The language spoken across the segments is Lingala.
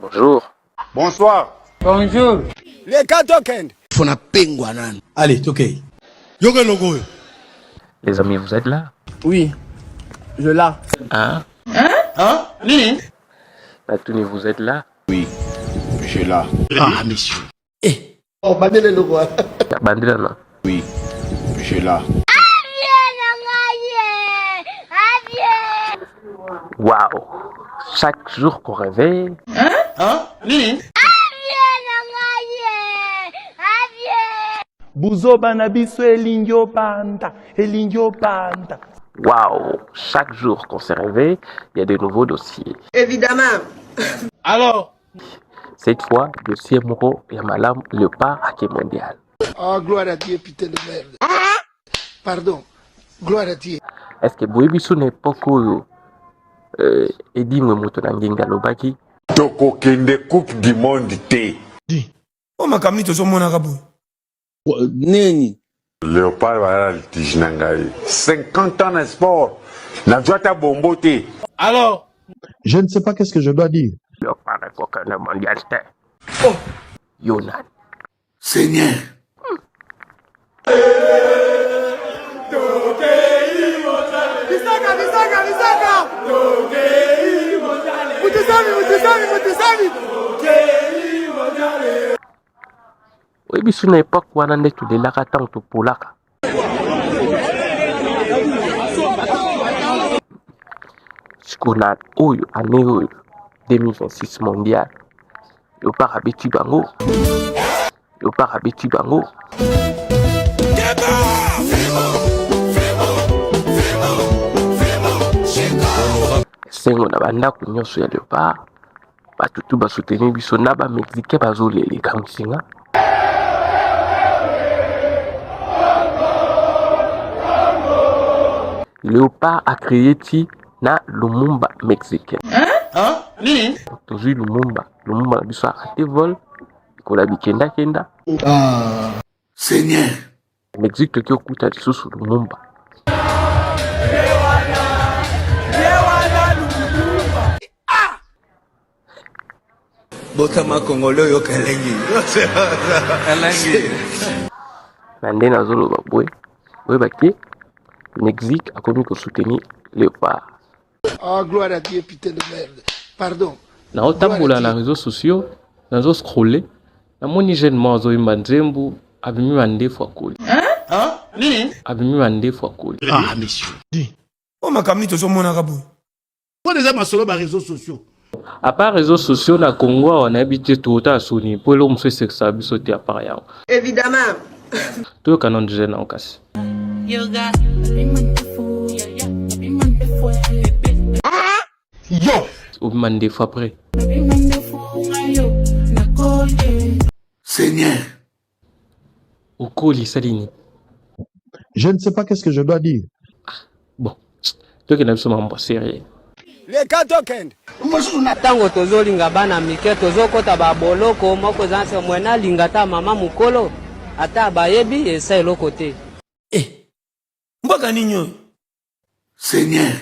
Bonjour. Bonsoir. Bonjour. Leka tokende. Fona pengwa nanu. Allez, tokei. Yoka eloko oyo. Les amis, vous êtes là? Oui. Je là. Hein? Hein? Nini? Natuni, vous êtes là? Oui. Je là. Ah, monsieur. Eh. Oh, bandela eloko wana. Bandela na. Oui. Je là. Waouh. Chaque jour qu'on réveille. Hein? Hein? Nini? Buzoba na biso elingi obanda, elingi obanda. Waouh. Chaque jour qu'on se réveille, il y a de nouveaux dossiers. Évidemment. Alors? Cette fois, dossier moko ya malamu Léopard ake mondial. Ah, gloire à Dieu, putain de merde. Pardon. Gloire à Dieu. Est-ce que boyebi biso na époque oyo Edingwe moto na ngenga alobaki Tokokende Coupe du monde te. O makambo nini tozomonaka boye? Nini? Léopard baza na litige na ngai 50 ans na sport nazwa ata bombo te. Alors? Je ne sais pas qu'est-ce que je dois dire. Léopard ekokende mondial te. Oh. Yo nani? Seigneur. Bisaka, bisaka, bisaka. Mutusami, mutusami, mutusami. Oyebi biso na époque wana nde tolelaka ntango topolaka. Sikoyo na oyo année oyo 2026 mondial, Léopard abeti bango. Léopard abeti bango. Esengo na bandako nyonso ya Léopard, bato tu basoutenir biso na ba Mexicain bazolela ekamwisi nga. Léopard a créé ti na Lumumba mexicain. Hein? Nini? Tozwi Lumumba, Lumumba na biso arate vol, ekola bikendakenda. Ah, Seigneur. Mexique toki okuta lisusu Lumumba. Botama Congolais oyoka elengi. Elengi. Na nde nazoloba boye, boyeba ke Mexique akomi kosoutenir Léopard. Ah, gloire à Dieu, putain de merde. Pardon. Naotambola na réseaux sociaux, nazo scroller, namoni jeune moko azoyemba nzembo, abimi mandefu akoli. Hein? Nini? Abimi mandefu akoli. Ah, monsieur. O makambo nini tozomonaka boye? Mpo eza masolo ba réseaux sociaux. À part réseaux sociaux na Congo awa nayebi te tokotala soni mpo eloko mosusu esekisaka biso te à part yango. Évidemment. Toyoka nano jeune yango kasi. Yo. Obima ndefu après. Seigneur. Okoli esali nini? Je ne sais pas qu'est-ce que je dois dire. Bon, tokende biso makambo ya sérieux. Leka tokende. Ntango tozolinga bana mike tozokɔta baboloko moko eza nse mwe nalinga ata mama mokolo ata bayebi esa eloko te. Eh. Mboka nini oyo? Seigneur.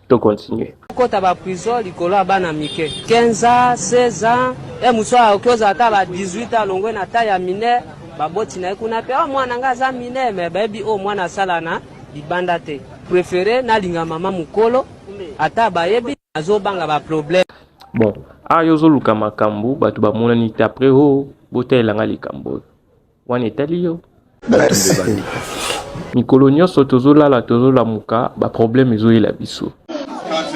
To continuer. Kota ba prison likolo ya bana mike 15 ans 16 ans e mosusu akoki ozala ata ba 18 ans alongwe na taille ya mineur baboti na ye kuna mpe o mwana nga aza mineur me bayebi oyo mwana asala na libanda te prefere nalinga mama mokolo ata bayebi azobanga ba problème. Bon, awa yo ozoluka makambo bato bamonani te après o botalela nga likambo oyo wana etali yo. Merci. Mikolo nyonso tozolala tozolamuka ba problème ezoyela biso.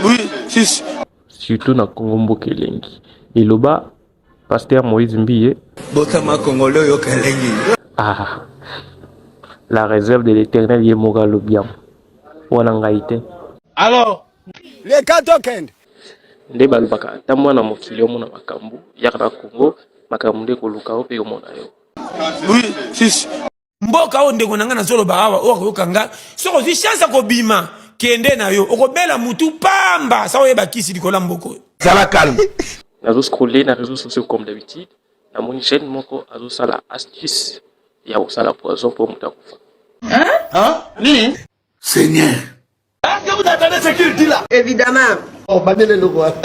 Oui, si. Surtout na Congo mboka elengi. Eloba Pasteur Moïse Mbiye. Botama Congolais oyoka elengi. Ah. La réserve de l'Éternel ye moko alobi yango. Wana ngai te. Alors? Leka tokende. Nde balobaka ata mwana mokili omona makambo, yaka na Congo makambo nde ekoluka yo mpe omona yo. Oui, si. Mboka oyo ndeko na ngai nazoloba awa oyo akoyoka nga soki ozwi chance ya kobima kende na yo okobela mutu pamba sa oyeba kisi likolo ya mboka oyo. Zala calme. Nazo scroller na réseaux sociaux comme d'habitude, namoni jeune moko azosala astuce ya kosala poison mpo moto akufa. Hein? Nini? Seigneur. Évidemment. Oh, bandela eloko wana.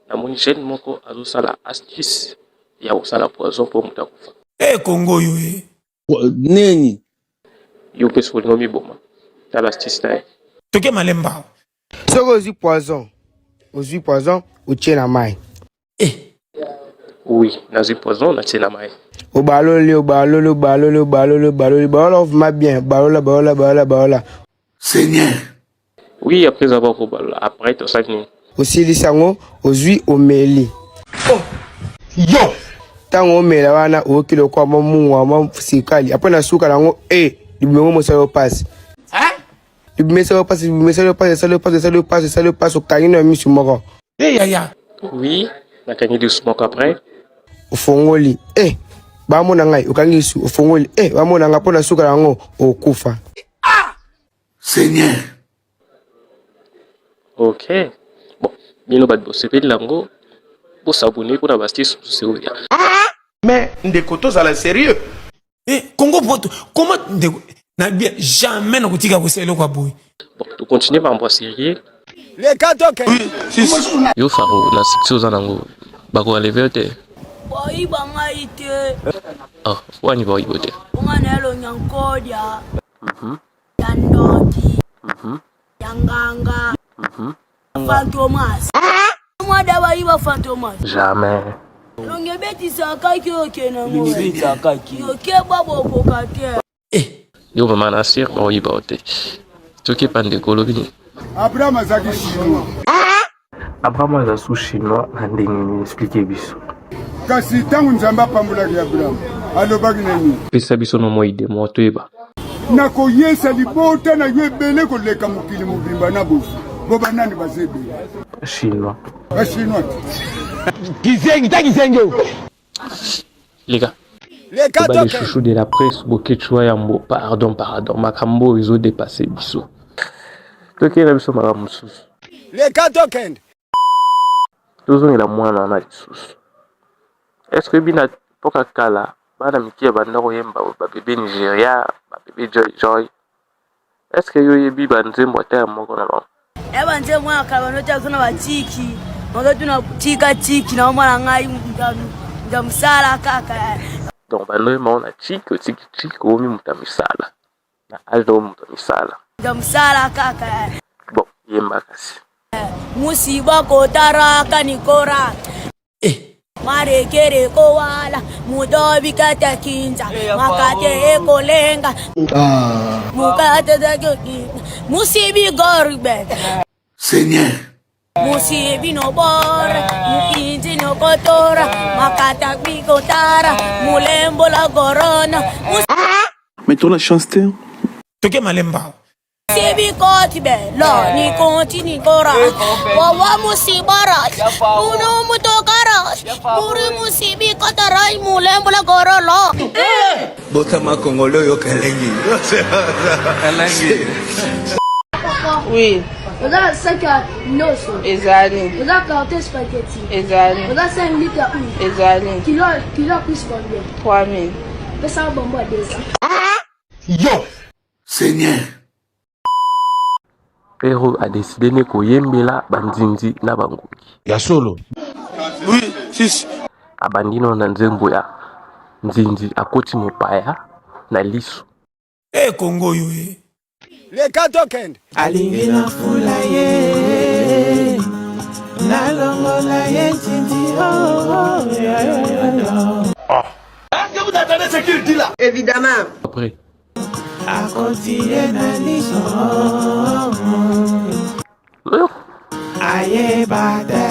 Namoni Namoni jeune moko azosala astuce ya kosala poison mpo moto akufa. Eh Congo oyo eh. Nini? Yo mpe soki olingi omiboma, tala astuce na ye. Toke malembe awa. Soki ozwi poison, ozwi poison otie na mai. Eh. Oui, nazwi poison natie na mai. Obaloli, obaloli, obaloli, obaloli, obaloli, balola vraiment bien, balola, balola, balola, balola. Seigneur. Oui, après avoir kobalola, après tosali nini? Osilisi yango, ozwi omeli. Oh. Yo. Ntango omela wana oyoki lokola mwa mungwa mwa sikali, apres na suka na yango e libumu yango mosala yo pasi. Libumu esala yo pasi, libumu esala yo pasi, esala yo pasi, esala yo pasi, esala yo pasi, okangi na misu moko. Eh yaya. Oui, nakangi lisu moko après. Ofongoli eh bamona ngai, okangi lisu, ofongoli eh bamona ngai, mpo na suka na yango okufa. Ah! Seigneur. Ok. Bon, bino bato bosepeli nango, bosabone mpona ba astuce mosusu oyo. Mais ndeko tozala sérieux. Eh, Congo poto comment ndeko na bien jamais nakotika kosala eloko ya boye. Bon, to continuer makambo ya sérieux. Leka toke. Yo Faro, na succès oza nango, bako enlever yo te. Boyiba ngai te. Ah, wani boyiba te. Nga na elongi ya nkodia. Ya ndoki. Ya nganga. Fantomas. Mwada bayiba Fantomas. Jamais. Elongi ebetisaka kaki oke nango. Yokeba bokoka te. Eh. Yo mama na sir baoyiba yo te. Soki epa ndeko olobi nini? Abraham azalaki chinois. Abraham aza su chinois na ndenge nini? Explique biso. Kasi ntango Nzambe apambolaki Abraham, alobaki na nini? Pesa biso no mwa idee mwa toyeba. Nakoyesa libota na yo ebele koleka mokili mobimba na bozwi. Bo banani baza ebele? Chinois. Ba chinois. Kizengi ta kizengi oyo. Leka. Leka Ba les toke. chouchous de la presse Boketshu wa yambo pardon pardon makambo oyo ezo dépasser biso. Tokela biso makambo mosusu. Leka tokende. Tozongela mwana wana lisusu. Est-ce que bina mpoka kala bana mike banda koyemba ba bebe Nigeria, ba bebe Joy Joy. Est-ce que yo oyebi ba nzembo ata ya moko na bango? Ya ba nzembo ya kala bano tia na batiki. Bazo tuna tika tiki na mwana ngai nda musala kaka. Donc bando yemba na tiki otiki tiki omi moto ya misala. Na age na moto ya misala. Nda musala kaka. Bon, yemba kasi. Musiba kotaraka nikora. Eh. Marekere kowala mudobi kata kinza makate ekolenga mukate zakoki musibi gorbe Seigneur. Musibi no bora mukinzi no kotora makata bikotara mulembo la corona. Mais toi la chance te. Toke malemba. Sibi koti be lo ni konti ni kora wawa musibara munu mutokara muri musibi kotara mulembo la goro lo. Botama Congolais oyoka elengi. Oui. Oza sac ya loso. Ezali. Oza carton spaghetti. Ezali. Oza 5 litres ya huile. Ezali. Kilo kilo ya cuisse combien? 3000. Pesa bombo ya 200. Yo. Seigneur. Pero a décidé ne koyembela banzinzi na bangungi. Ya solo. Oui, si. Abandi no na nzembo ya nzinzi akoti mopaya na lisu. Eh Congo oyo eh. Leka tokende. Alingi na fula ye nalongola ye nzinzi oh, oh, ya, ya, ya, ya. Ah. Est-ce que vous entendez ce qu'il dit là? Évidemment. Après. Akoti ye na liso ayeba te.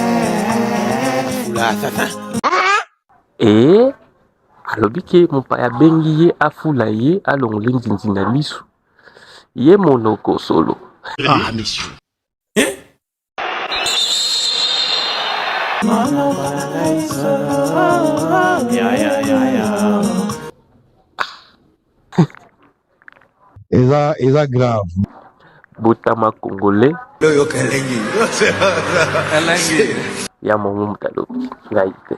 Fula assassin. E alobi ke mopaya abengi ye afula ye alongole nzinzi na lisu ye monoko solo. Ah monsieur. Eh? Monoko na liso ya ya ya ya. Eza eza grave. Botama congolais. Oyoka elengi. Ya momo moto alobi ngai te.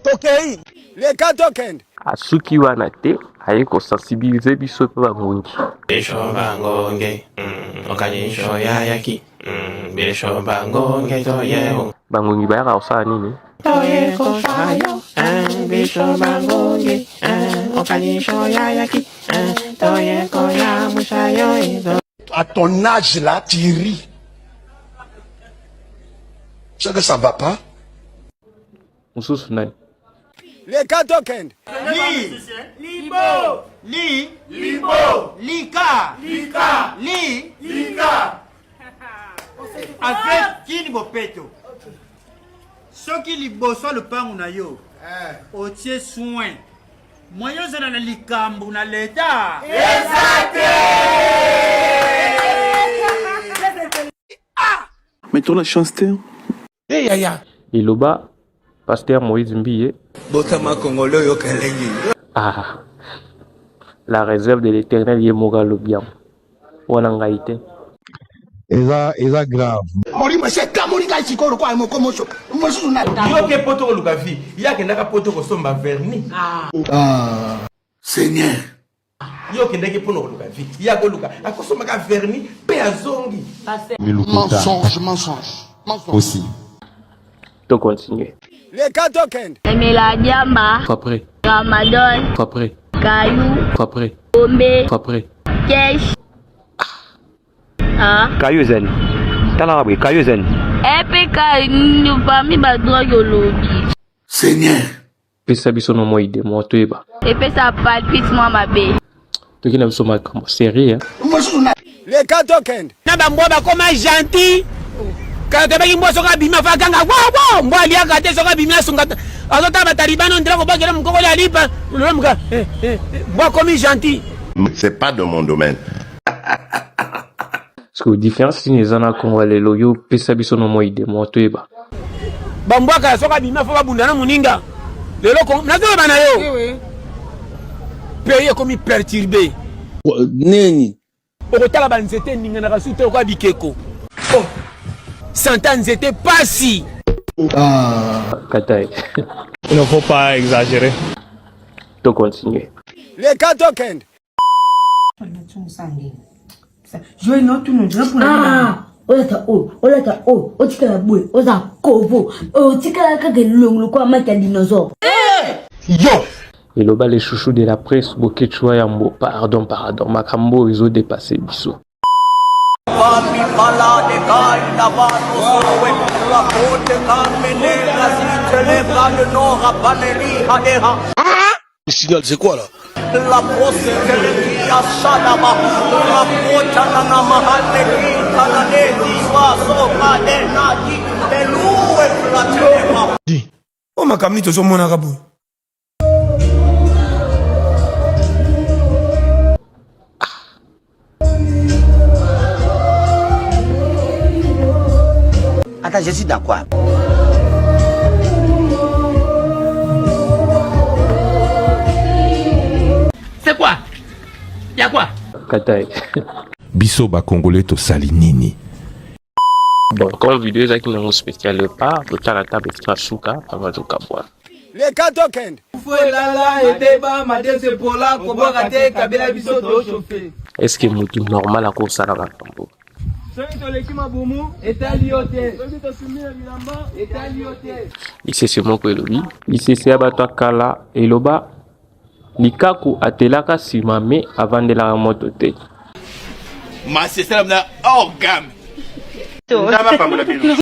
Tokei. Leka tokende. Asuki wana te, aye ko sensibiliser biso mpe bangungi. Biso bangonge, okanisho ya yaki, biso bangonge toye. Bangungi bayaka kosala nini? Toye kosala, biso bangonge, okanisho ya yaki, toye koya musayo izo. À ton âge là, tu ris. C'est que ça ne va pas. Mosusu nani? Leka tokende. Li, libo, li, libo, lika, lika, li, lika. Avec kini bopeto. Soki liboso ya lopango na yo otie soin moyen ozala na likambo na leta eza te. Mais toza na chance te. Hey, yaya. Eloba Pasteur Moïse Mbiye. Botama Congolais oyoka elengi. Ah, la réserve de l'éternel ye moko alobi yango wana ngai te. Eza eza grave. Molimo esi etamoli ngai sikoyo lokola moko moso mosusu na Yo ke poto koluka vie, ye akendaka poto kosomba vernis. Ah. Seigneur. Yo okendaki mpona koluka vie, ye akoluka akosombaka vernis mpe azongi. Mensonge, mensonge, mensonge. Aussi. To continuer. Leka tokende. Emela diamba. Après. Ramadan. Après. Caillou. Après. Bombe. Après. Cash. Ah. Kayo ezali. Tala boye, kayo ezali. EPK parmi ba drogue olobi. Seigneur. Pesa biso no mwa idée mwa toyeba. Epesa palpite mwa mabe. Toki na biso makambo sérieux hein. Mosusu na leka tokende. Na bambwa bakoma gentil. Kala toyebaki mbwa soki abimi afa aganga wawa mbwa aliaka te soki abimi asunga azotala batalibano ondira kobakela mokokoli alipa lolo moka eh, eh, eh, mbwa akomi gentil. C'est pas de mon domaine. Parce que différence nini eza na Congo ya lelo yo pesa biso no mwa idée mwa toyeba. Bambwa kala soki abimi afa babunda na moninga lelo nazoloba na yo pays ekomi perturbe. Nini? Okotala banzete eninganaka su te lokola bikeko. Oh. Santa nzete pasi. Ah. Kata ye. Il ne faut pas exagérer. To continuer. Leka tokende. Ah, olata oyo olata oyo otikala boye oza kovo otikala kaka elongi lokola maki ya dinosaure. Yo! Eloba le chouchou de la presse Boketshu Wayambo pardon pardon makambo oyo ezo depasser biso. Le signal, c'est quoi là? O makambo nini tozomonaka boye? Attends, je suis dans quoi? C'est quoi? Y'a quoi? Kata ye. Biso ba Congolais tosali nini? Bon, comme vidéo ezalaki nango spécial léopard, totala ata extra suka avant tokabwana. Leka tokende. Fufu elala ebeba madesu epola kobwaka te kabela biso to chauffe. Est-ce que mutu normal akosala makambo? Soki toleki mabumu etali yo te. Soki tosumbi na bilamba etali yo te. Lisese moko elobi, lisese ya bato ya kala eloba likaku atelaka sima me avandelaka moto te. Masese na hors gamme. Nzambe apambola bino.